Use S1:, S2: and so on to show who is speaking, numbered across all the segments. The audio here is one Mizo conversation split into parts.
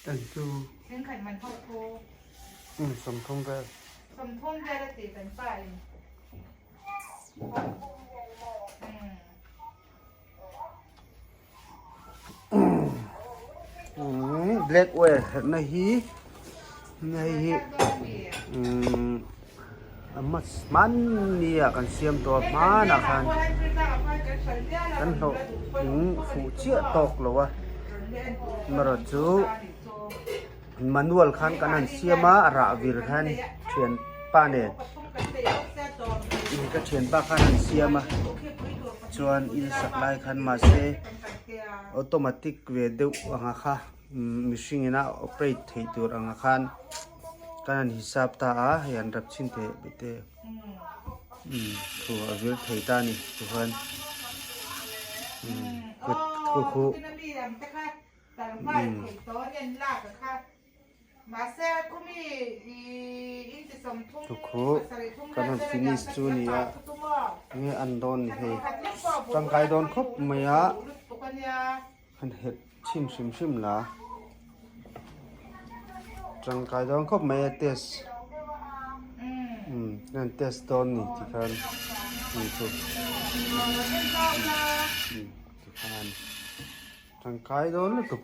S1: En chu.
S2: Thenkhat man ho khu.
S1: Um 30 vel.
S2: 30 vel a ti kan pa in.
S1: Um black oil herhna hi hei hi um hmanni ah kan siam tawh a hmanah khan kan hlawh in fuh chiah tawk lo a amaherawh chu manual khan kan han siam a rah vir khan thianpa nen ka thianpa khan an siam a chuan in sak lai khan mahse automatic ve deuh anga kha mihring ina operate theih tur anga khan. Kan han hisap ta a, hei an rap chhin teh bete umm thu a vir thei ta a ni tichuan umm kut khu khu umm. Thu khu kan han finish chu a ni a enge an dawn ni hei tangkai dawn khawp mai a. Han herh chhin hrim hrim la. Tangkai dawn khawp mai a test. Umm kan test dawn ni ti khan ni chu. Umm ti khan tangkai dawn lutuk.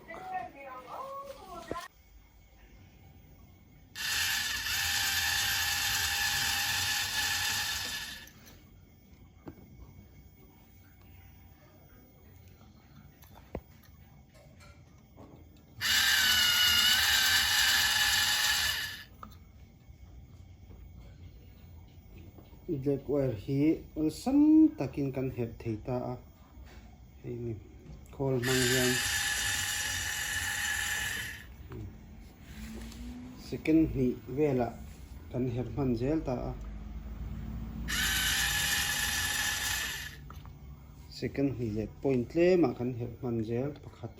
S1: Black wire hi awlsam takin kan herh thei ta a hei ni khawl hmang hian second hnih velah kan herh hman zel ta a. Second hnih leh point tlemah kan herh hman zel pakhat.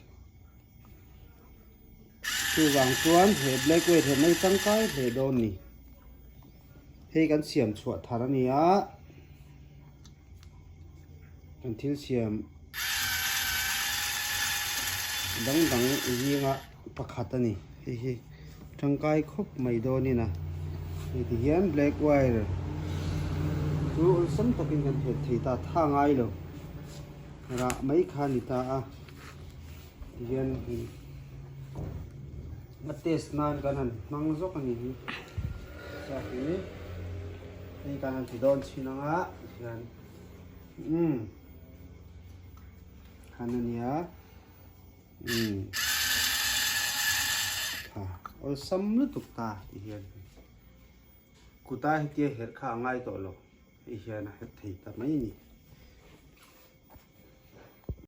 S1: Chuvang chuan he black weight hi mai tangkai hle dawn ni. Hei kan siam chhuah thar a ni a. Kan thil siam dang dang zinga pakhat a ni. Hei hi tangkai khawp mai dawnin a hei ti hian black wire chu awlsam takin kan hmet thei ta tha ngai lo rah mai kha a ni ta a ti hian a test nan kan han hmang zawk a ni hi chuan hi hei kan han ti dawn chhin ang a tihian umm han a nia. Umm tha awlsam lutuk ta ti hian kuta hetia herh kha a ngai tawh lo hei hian a herh thei ta mai a ni.